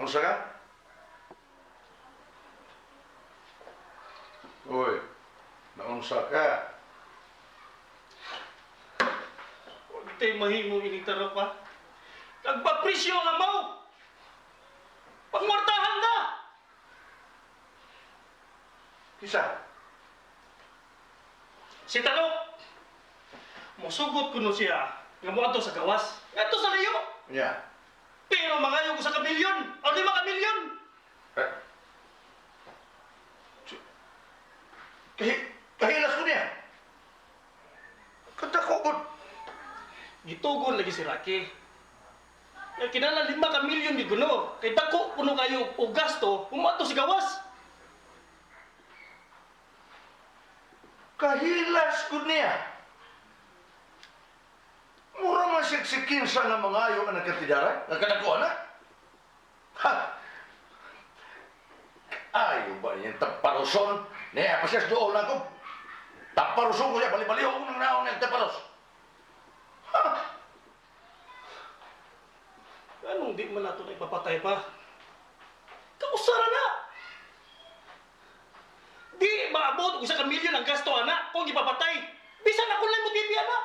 Naunsa ka? Uy, naunsa ka? Huwag tayo mahimo ining tarok pa. Nagpapresyo ang amaw! Pangwartahan na! Kisa? Si Tarok! Musugot kuno siya nga moadto sa gawas. Ngadto sa layo. Nya. Pero mangayo ko sa kamilyon o 5 ka milyon. Eh. Kahilas ko niya. Kadako ko. Gitugon lagi si Rocky. Nga kinahanglan 5 ka milyon di kuno. Kay dako kuno kayo og gasto kung moadto sa gawas. Kahilas ko niya. Mura man siya si Kinsa nga mangayo ang nagkatidara, nga kadakuha na. Ha! Ayaw ba niya taparuson? Niya, pa siya doon lang ko. Taparuson ko siya, bali-baliho ko ng naon niyang taparos. Ha! Anong di man nato na ipapatay pa? Kausara na! Di maabot og 1 ka milyon ang gasto ana kung ipapatay. Bisan ako lang mo TV ana.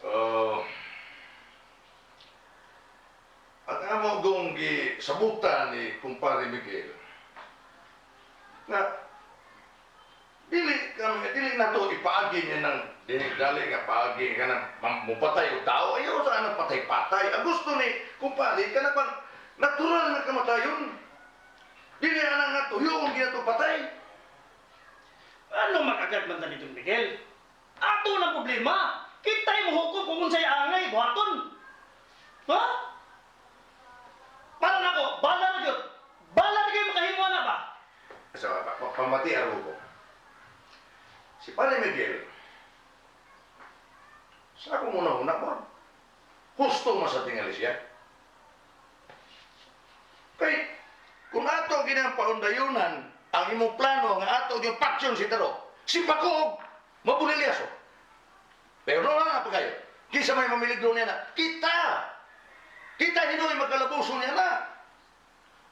Oh. At amo gong gisabutan ni kumpare Miguel na dili kami dili na to ipaagi niya ng dili dali nga paagi ka ng mupatay og tao, ayaw sa anang patay-patay. Ang gusto ni kumpare kana pang natural nga kamatayon, dili ana nga tuyoon gina to patay. Ano mag-agad man tani Don Miguel? Ato na problema. Kita'y mohukom kung unsay angay buhaton. Ha? Para nako, bala na gyud. Bala na gyud makahimo na ba? Sa pamati ko. Si Pare Miguel, sa akong una-una mo, husto man sa tingali siya. Kay, kung ato ginang paundayunan, ang imong plano nga ato yung paksyon si Taro, si Paco, mabulilyaso. Pero no na pa kayo. Kisa may mamiligro niya na, kita! Kita hinoy magkalabuso niya na.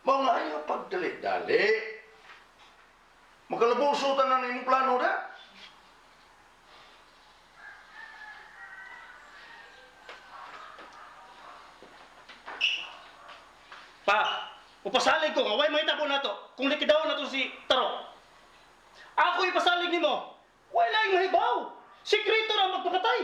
Mao nga ayaw pagdali-dali. Magkalabuso tanan imong plano na. Pa, upasalig ko nga way mahitabo nato kung likidawon nato si Taro. Ako ipasalig nimo. Way laing mahibaw. Sikreto ra ang pagpakatay.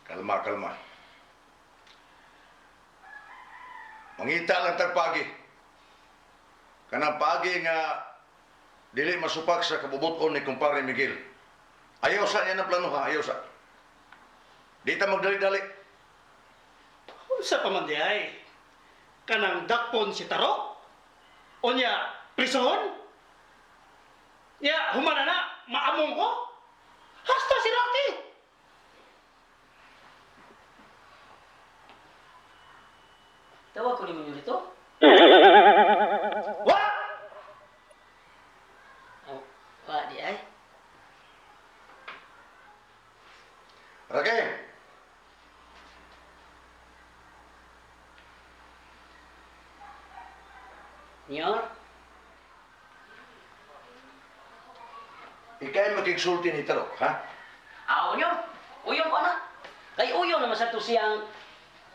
Kalma, kalma. Mangita lang tag paagi. Kanang paagi nga dili masupak sa kabubuton ni kumpare Miguel. Ayaw sa niya ng plano ha, ayaw sa. Di ta magdali-dali. Unsa pa man di ay? Kanang dakpon si Taro? Unya, prisohon? Nya, humana na, maamong ko? Hasta si Rocky! Tawag ko ninyo dito. Wa! Oh, wa di ay. Rake, Nyor, ikay makigsulti ni Tarok, ha? aw nyor. Uyon ko na. Kay uyon naman sa to siyang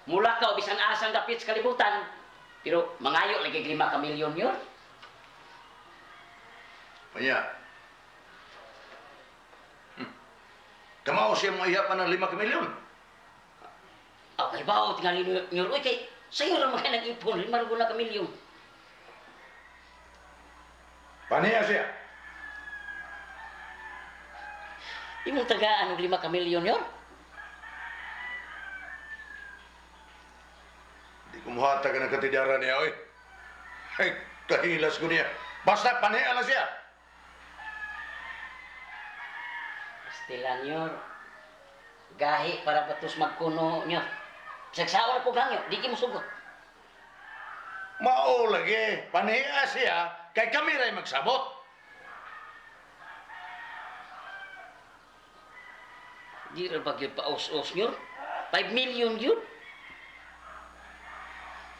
mulakaw bisan asang dapit sa kalibutan. Pero mangayo lagi 5 ka milyon nyor. Manya. Kamao siya mo iha pa ng 5 ka milyon. Aw kay bao tingali nyor uy kay sayo ra man kay nag-ipon 5 na ka milyon. Paniya siya. Imong tagaan og 5 ka milyon, Yor. Di ko muhatag ng katidara niya, oy. Ay, kahilas ko niya. Basta panhiya lang siya. Pastilan, Yor. Gahi para patos magkuno, Nyor. Sagsaon na po hangyo, di mo sugot. Mao lagi, panhiya siya, kay kami ray magsabot. Di ra ba gyud paus-us, Nyor? 5 million yun.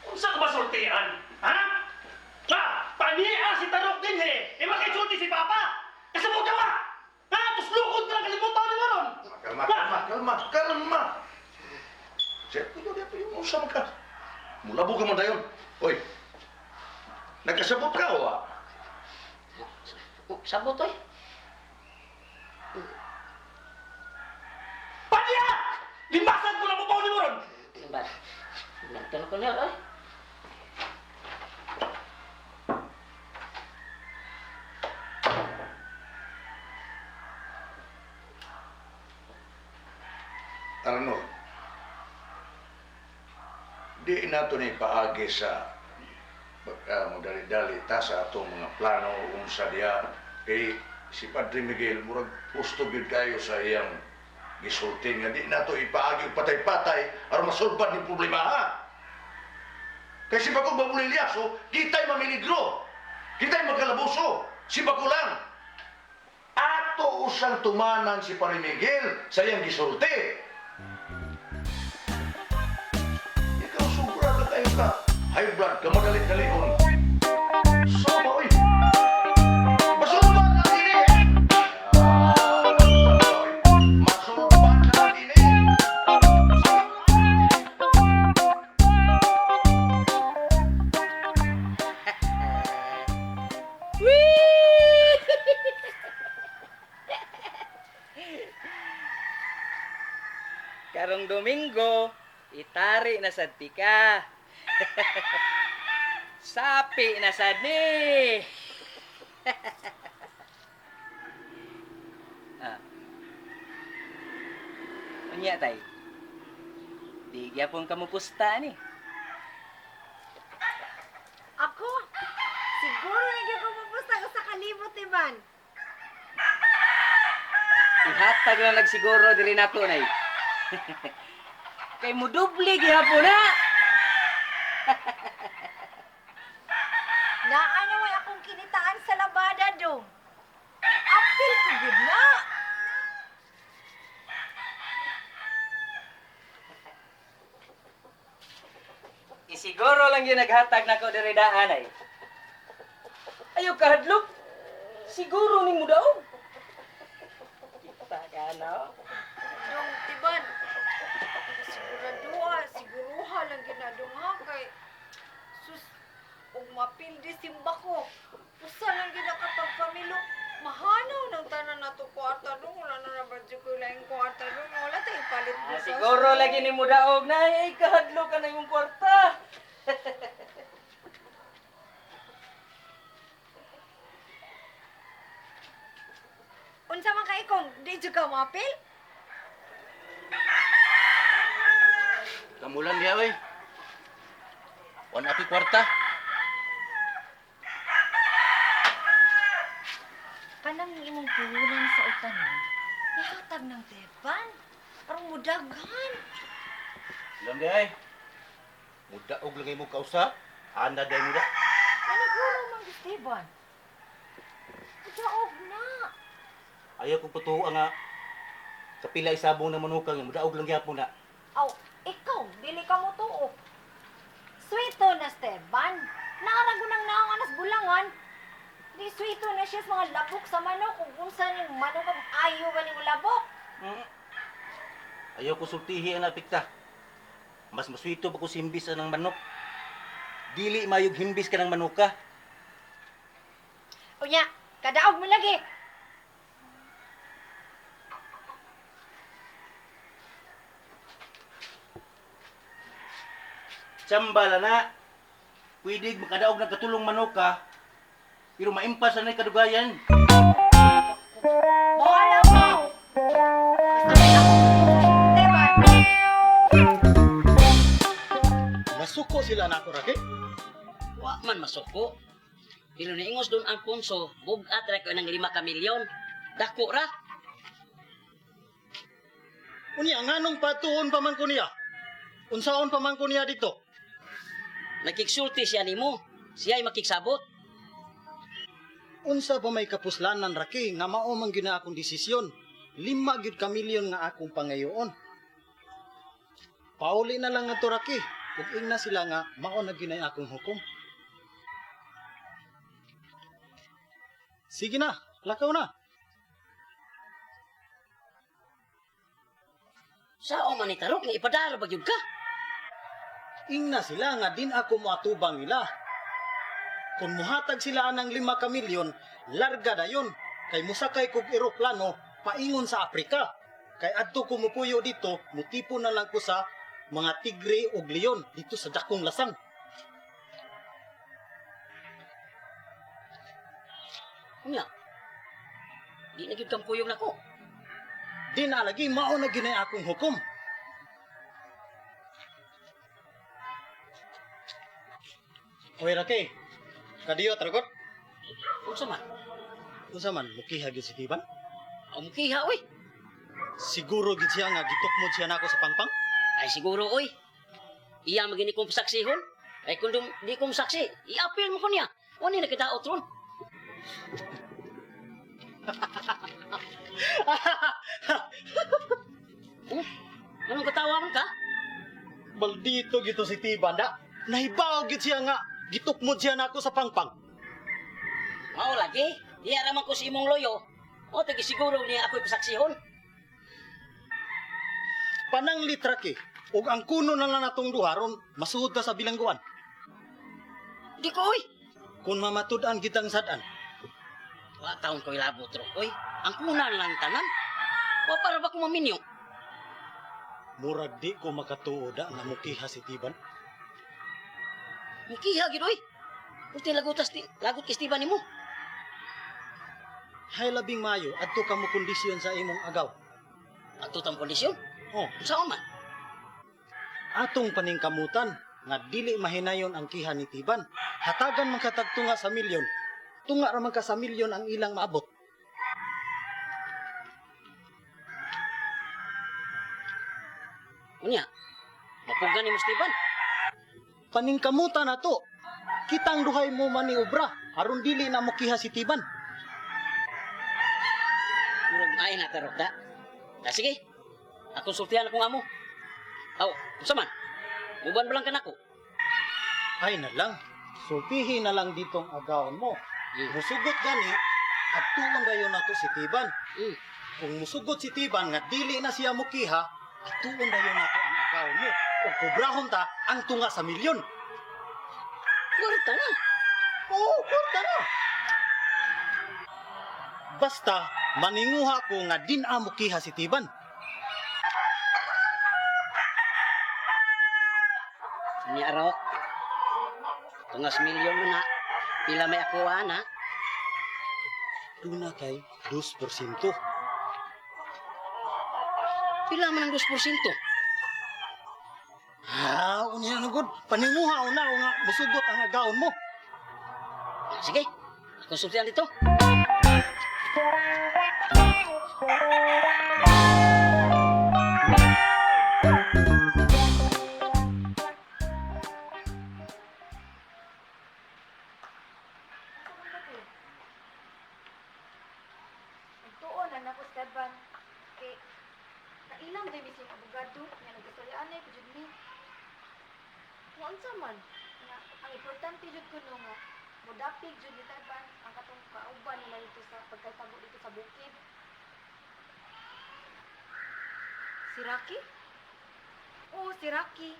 Unsa ka ba sultian? Ha? Ha? Pania si Tarok din eh! E makisulti si Papa! Kasabot ka ba? Ha? Tuslukod ka lang kalimutan ni Maron! Kalma, kalma, kalma, kalma. Siya, ikaw di pa yung usa man ka. Mulabo ka man dayon. Oy, nagkasabot ka o ah? Oh, sabot oy. Pania! Limasan ko lang upaw ni Maron! Ba? Nagtan ko niya oy. Arnold, di nato ni paagi sa pagka modali-dali ta sa atong mga plano unsa diha kay si Padre Miguel murag gusto gyud kayo sa iyang gisulti nga di nato ipaagi og patay-patay aron masulbad ni problema, ha. Kay si Bagong Babulilyaso, kita'y mamiligro, kita'y magkalabuso, si Bago lang ato usang tumanan si Padre Miguel sa iyang gisulti. Ikaw sobra ka kayo ka. High blood ka, madali-dalion. Sama, oy. Masulban na ini. Ah, oy. Masulban na ini. Karong Domingo, itari na sad ti ka. Sapi na sad ni. Ah. Unya tay. Di gyapon ka mupusta ni. Ako? Siguro lagi ko mapusta ko sa kalibot, Ivan. Ihatag lang nagsiguro diri nako nay. Kay mudubli gihapon na. Naano may akong kinitaan sa labada dong. Apil ko gud na. Isiguro lang yun naghatag nako diri daan ay. Ayo kahadlok. Siguro ning mudaog. Kita ka na. Dong, Tiban. Siguraduha, siguruha lang ginadong ha kay sus ug mapildi simba ko. Usa lang gid nakapagpamilo. Mahanaw ng tanan nato kwarta dong. Wala na na ba ko laing kwarta dong. Wala tayo palit Ah, bukas. siguro lagi ni mudaog na ay kahadlok ka na imong kwarta. Unsa man kay kong di jud ka mapil? Kamulan diha oy. Wan api kwarta. Kanang imong puhunan sa utanon, ihatag ng teban. Parang mudaghan. Ulan diha ay. Mudaog lang imong kausa. Anda day muda. Maniguro man Esteban. Mudaog na. Ayaw kong patuo nga kapila isabong ng manukang mudaog lang gyapon na. Aw, ikaw, dili ka mo tuo. Sweeto na Esteban. Naarago nang naong anas bulangan. Di sweeto na siya sa mga labok sa manok. Kung unsa ning manok ang ayo ganing labok. Ayaw ko sultihi ang apikta. Mas maswito pa ko simbis anang manok. Dili mayog himbis ka ng manuka. Unya, kadaog mo lagi. Tsamba la na. Pwede makadaog ng katulong manuka. Pero maimpas na kadugayan. Bahala mo. Nasuko sila nako Raki. Wa man masuko. Pero niingos doon ang punso, bugat ra ko ng 5 ka milyon. Dako ra. Unya nganong patuon pa man ko niya? Unsaon pa man ko niya dito? Nakiksulti siya nimo. Siya'y makiksabot. Unsa ba may kapuslanan Raki nga mao man gyud na akong desisyon? 5 gyud ka milyon nga akong pangayoon. Pauli na lang ato Raki. Ug ingna sila nga mao na gyud nay akong hukom. Sige na, lakaw na. Sao man ni Tarok nga ipadala ba gyud ka? Ingna sila nga din ako moatubang nila. Kung muhatag sila anang 5 ka milyon, larga dayon. Kay musakay kog eroplano paingon sa Afrika. Kay adto ko mupuyo dito, mutipo na lang ko sa mga tigre ug leon dito sa dakong lasang. Unya. Di na gyud kang kuyog nako. Di na lagi mao na gyud nay akong hukom. Oy Rake, kadiyo tragot. Unsa man? Unsa man mukiha gyud si Tiban? Ang mukiha oy. Siguro gyud siya nga gitukmod siya nako sa pangpang. Ay siguro oy. Iya magini kong saksihon. Ay kung di kong saksi, i-appeal mo ko niya. Wani na kita ron. Oh, anong katawa man ka? Maldito gito si Tiban da. Nahibaw gyud siya nga gitukmod siya nako sa pangpang. Mao lagi, diya raman ko sa imong loyo. O tagi siguro niya ako'y pasaksihon. Panang litrake ug ang kuno na lang natong duha ron masuod ta sa bilangguan. Di ko oy. Kung mamatud-an kitang sad-an, Wa taon ko'y labot ro. Oy, ang kunan lang tanan. Wa para ba ko maminyo? Murag di ko makatuo da nga mukiha si Tiban. Mukiha gyud oy. Uti lagutas ni lagot kay Esteban nimo. Hay labing maayo adto ka mo kondisyon sa imong agaw. Adto tang kondisyon. Oh, Unsaon man? Atong paningkamutan nga dili mahinayon ang kiha ni Tiban. Hatagan man katag tunga sa milyon. Tunga ra man ka sa milyon ang ilang maabot. Unya. Mapugan nimo Esteban. Paningkamutan nato. Kitang duhay mo maniobra aron dili na mo kiha si Tiban. Murag ay na tarok da. Na sige. Akong sultihan akong amo. Aw, unsa man? Muban ba lang kanako? Ay na lang. Sultihin na lang ditong agawon mo. Musugot gani at tuon dayon nato si Tiban. Kung musugot si Tiban nga dili na siya mukiha, atuon dayon nato ang agawon mo. Ug kobrahon ta ang tunga sa milyon. Kwarta na. Oo, kwarta na. Basta maninguha ko nga din amo kiha si Tiban. Unya rok. Tungas milyon mo na. Pila may ako ana. Duna kay 2%. Pila man ang 2%. Ha, unya na gud. Paninguha una ko nga musugot ang agawon mo. Sige. Akong sultihan dito. Nagtuon na nako Esteban. Kay kailang day mismo abogado nga nagasulyan ay jud ni. Nga unsa man nga ang importante jud kuno nga modapig jud ni Teban ang katong kauban nila dito sa pagkatabo dito sa bukid. Si Rocky? Oo, si Rocky.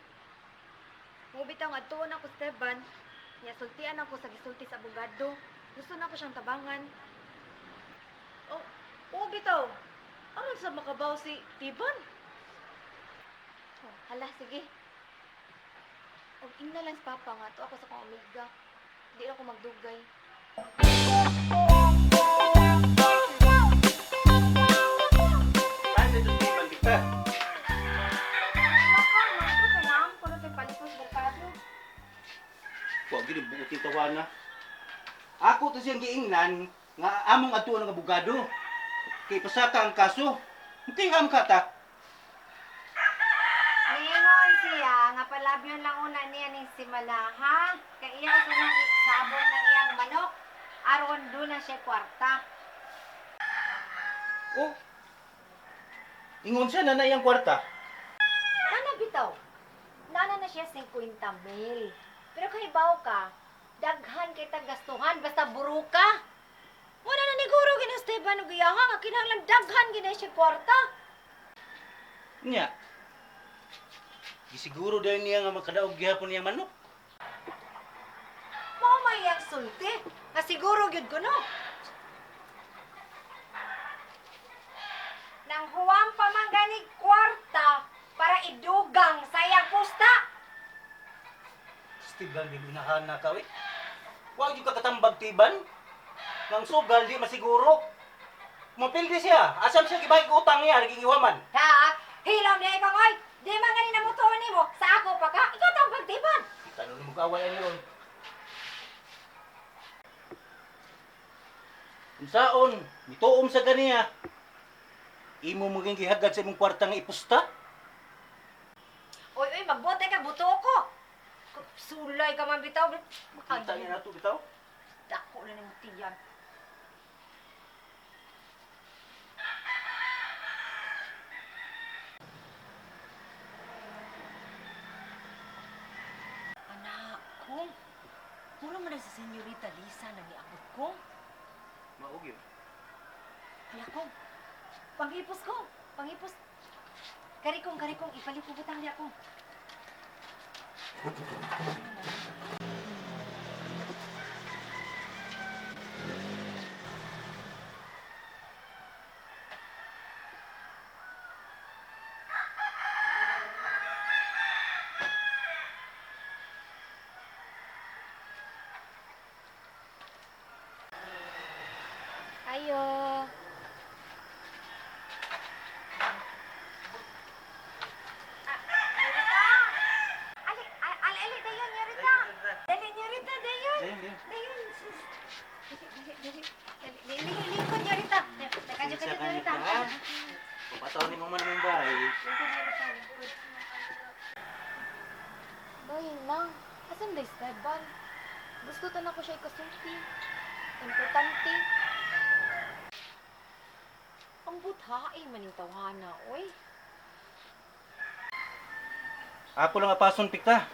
Mo bitaw nga tuon ako Esteban. Nya sultian ako sa gisulti sa abogado. Gusto na ko siyang tabangan. Oh, oo bitaw. Aron sa makabaw si Tiban? Oh, hala, sige. Og ingna lang si Papa nga to ako sa kong amiga. Di na ako magdugay. Asa ito Tiban kita? Wala ka, mga kailangan ko na kay palipos merkado. Ako to siyang giingnan nga among adtuon ng abogado. Kay pasaka ang kaso. Kay am ka ta. Ningon siya nga palabyon lang una niya ning simala ha. Kay iya sa nang sabon ng iyang manok. Aron do na siya kwarta. Oh. Ingon siya na na iyang kwarta. Nana bitaw. Nana na siya 50 mil. Pero kahibaw ka, daghan kay gastuhan basta buro ka. Muna na niguro gina Esteban ug iyaha nga kinahanglan daghan gina siya kwarta. Nya. Gisiguro dahil niya nga makadaog gihapon niyang manok. Mao may iyang sulti. Nga siguro gyud ko no. Nang huwam pa man ganig kwarta para idugang sa iyang pusta. Tiban din inahan na ka, we. Wa gyud ka katambag tiban. Nang sugal di masiguro. Mapildi siya. Asam siya gibay utang niya naging iwaman. Ha? Hilom niya ikaw oy. Di man gani namutuon nimo sa ako pa ka. Ikaw tang pagtiban. Tanong mo kaaway ani ron. Unsaon, mituom sa ganiya. Imo mo ging gihagad sa imong kwarta nga ipusta? Oy oy magbote ka buto ko. Sulay ka man bitaw. Kita niya nato bitaw. Dako na nimo tiyan. Anak, kong. Mura man na si Senyorita Lisa na niabot kong. Mao gyud. Hala kong. Panghipos kong. Panghipos. Kari kong, kari kong. Ipalit ko butang niya kong. Ayo. Nyorita! Ali, ali, ali, dayon, Nyorita! Dali, Nyorita, dayon! Dayon! Dali, dali, dali. Dali, dali, lingkod, Nyorita. Kadyo, kadyo, Nyorita. Papataw ni mama ng bahay. Lingkod, Nyorita, lingkod. Bayin lang. Asan day Esteban? Gusto ta na ko siya ikasulti. Importante. Ang buthae man yung tawhana, oy. Ako lang apason pikta.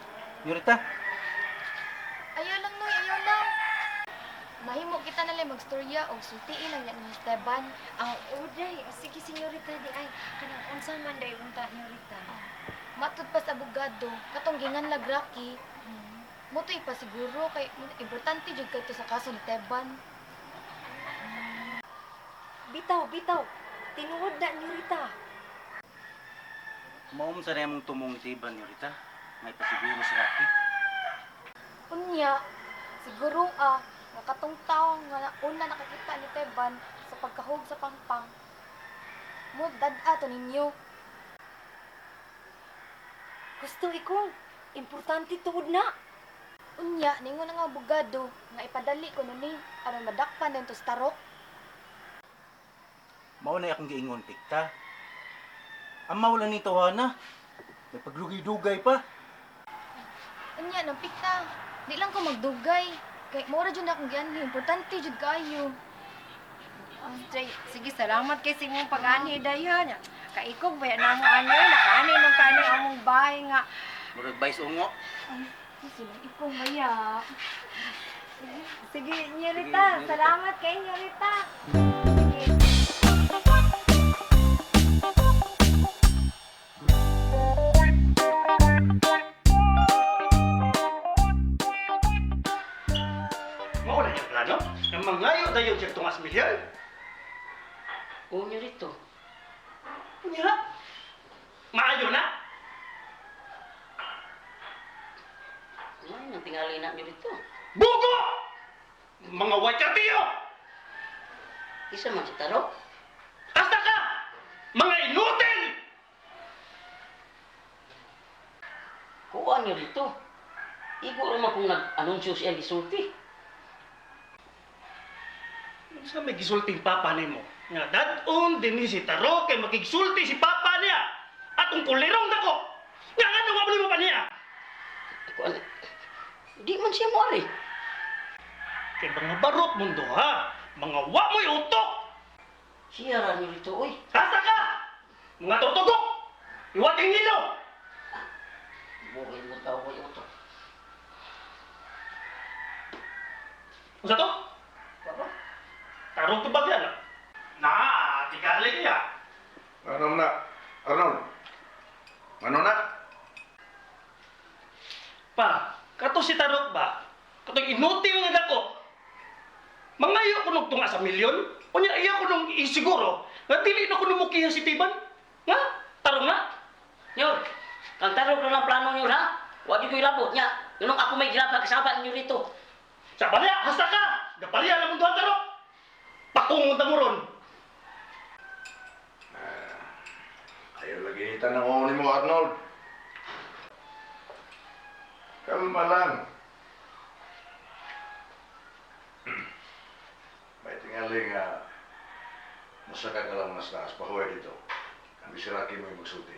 Nyorita. Ayaw lang, Noy. Ayaw lang. Mahimo kita na lang magstorya og sultiin lang yan ni Esteban. Ang uday. O, sige, Senyorita, di ay. Kanang unsa man day unta, Nyorita. Matud pa sa abogado, katong gingan lag Rocky. Mo to ipasiguro kay importante jud kay to sa kaso ni Teban. Bitaw, bitaw. Tinuod na, Nyorita. Maum sa mong tumong tiban Nyorita. May pasiguro si Rocky. Unya, siguro nga katong tawo nga una nakakita ni Teban sa pagkahog sa pangpang. Mo dad-a to ninyo. Gusto ikong. Importante tuod na. Unya, ningon ang abogado nga ipadali ko ni aron madakpan din to sa tarok. Mao na akong giingon pikta. Amaw lang ni tawana. May paglugay-dugay pa. Unya, nang pikta. Di lang ko magdugay. Kay mora jud na akong gianhi, importante jud kaayo. Jay, sige, salamat kay sa imong pag-anhi dayon. Kaikog ba yan mo ano, nakaani nung kaani among bahay nga. Murag bayis ungo. Sila ikaw maya. Sige, Nyorita, Sige, Nyorita. salamat kay Nyorita. Sige. Mao na niyang plano? Nga mangayo dayon siya tungas Miguel? Oo, Nyorito. Unya. Maayo na. Ano nang tingali na Nyorito? Bugo! Mga watyatiyo! Isa man si Tarok. Asta ka! Mga inutil! Kuha Nyorito. Igo ra man kung nag-anunsyo siya gisulti. Unsa may gisulting papa nimo? Nga dad-on dinhi si Taro kay makigsulti si papa niya. Atong kulirong dako. Nga ano wa mo pa niya? Kuan, di man siya moari. Kay mga barot mundo ha. Mga wa mo'y utok. Siya ra niyo rito, oy. Asa ka? Mga tortugok. Iwating nilo. Buhay mo tao ko'y utok. Unsa to? Baba? Tarong tubag yan. Na, tigali niya. Ano na? Arnold? Ano na? Pa, kato si Tarok ba? Katong inutil nga dako. Mangayo ko nung tunga sa milyon. Unya iya ko nung isiguro nga dili na ko numukiha si Tiban. Nga? Tarong na? Nyor, kang tarong na lang plano nyor ha? Wa gyud ko'y labot nya. Nganong ako may gilapag kasaba ninyo rito. Sa balya, hasta ka! Gapalya na mong duha Tarok. Pakungod na mo ron. Ayaw lagi tanong ni mo, Arnold. Kalma lang. May tingali nga masaka ka lang mas taas. Pahuway dito. Ang bisiraki mo yung magsulti.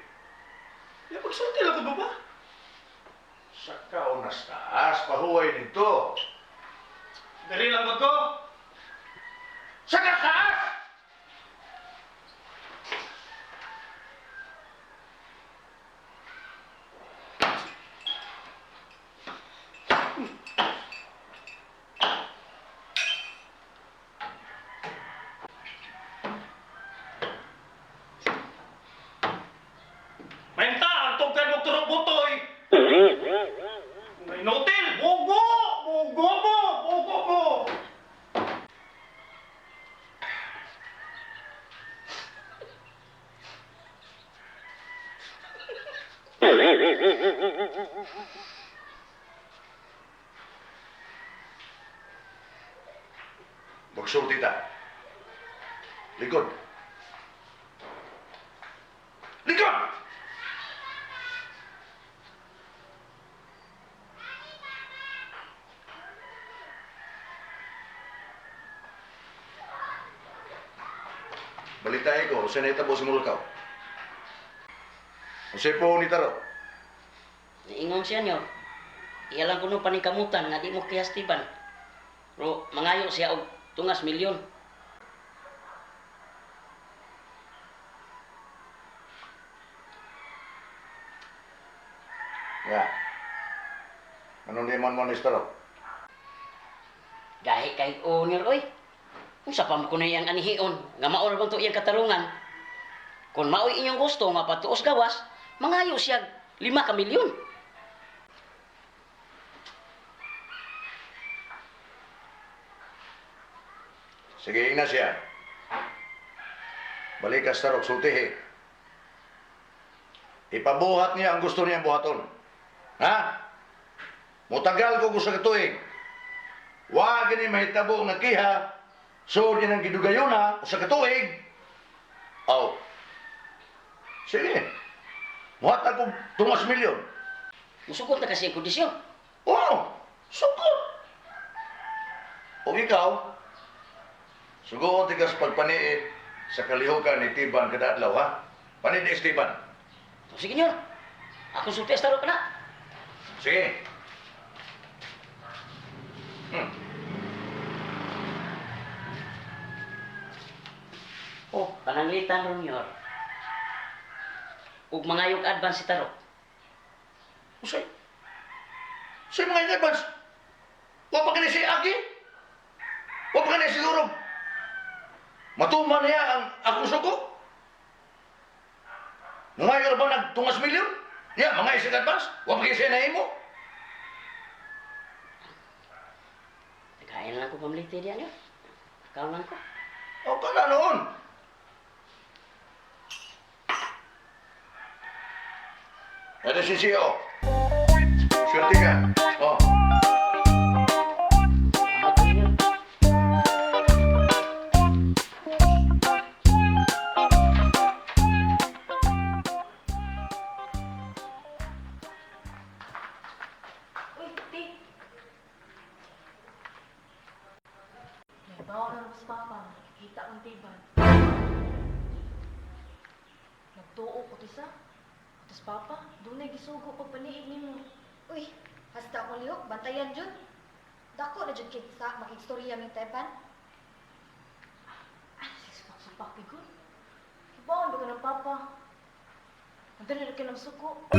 Ya, magsulti lang ko ba? Saka o nas taas, pahuway dito. Dali lang ba ko? Saka taas! Menta, ang tugkan mong turok butoy. Mga inutil! Bugo! Bugo mo! Bugo mo! Magsulti ta. Likod. Likod! Balitain ko, sa nahitabo sa Mulakaw. Unsay po ni Taro? Niingon siya nyor. Iya lang kuno paningkamutan nga di mo kihastiban. Pero mangayo siya og tungas milyon. Ya. Anong di man mo ni Taro? Gahi kay owner oy. Unsa pa mo kuno iyang anihion nga mao ra bang to iyang katarungan. Kung mao'y inyong gusto nga patuos gawas, mangayo siya 5 ka milyon. Sige, ina siya. Balikas Tarok, sultihi. Ipabuhat niya ang gusto niyang buhaton. Ha? Mutagal ko gusto katuig. Wa gini mahitabo nga kiha, so din ang gidugayona sa katuig. Aw. Sige. Muhatag ko tungas milyon. Musukot na kasi ang kondisyon. Oo, sukot. O ikaw, sugoon tikas pagpaniid sa kalihukan ni Tiban kada adlaw, ha? Paniid ni Esteban. O, sige nyor. Akong sulti astaro ka na. Sige. Oh, Pananglitan ron nyor. Ug mangayog advance si Tarok. Usay. Usay mga in advance. Wa pa kini si Aki. Wa pa kini siguro. Matuman niya ang akong sugo. Mga ba nagtungas milyon? Ya, mga isang advance. Wa pa kini siya nahimo. Naghain lang ko pamiliti diyan nyor. Ikaw lang ko. O ka na noon. Ito si CEO. Swerte ka. Oh. Salamat po ninyo. Uy, te. Ibaw na mas papa, nakikita kong Tiban. Nagtuo ko tisa. Tapos papa, dunay gisugo pagpaniig nimo. Uy, hasta akong lihok, bantayan jud. Dako na jud kay sa makigstorya ming Teban. Ah, supak-supak pigon. Ibaw ba ka ng papa? Ang dali na ka ng suko.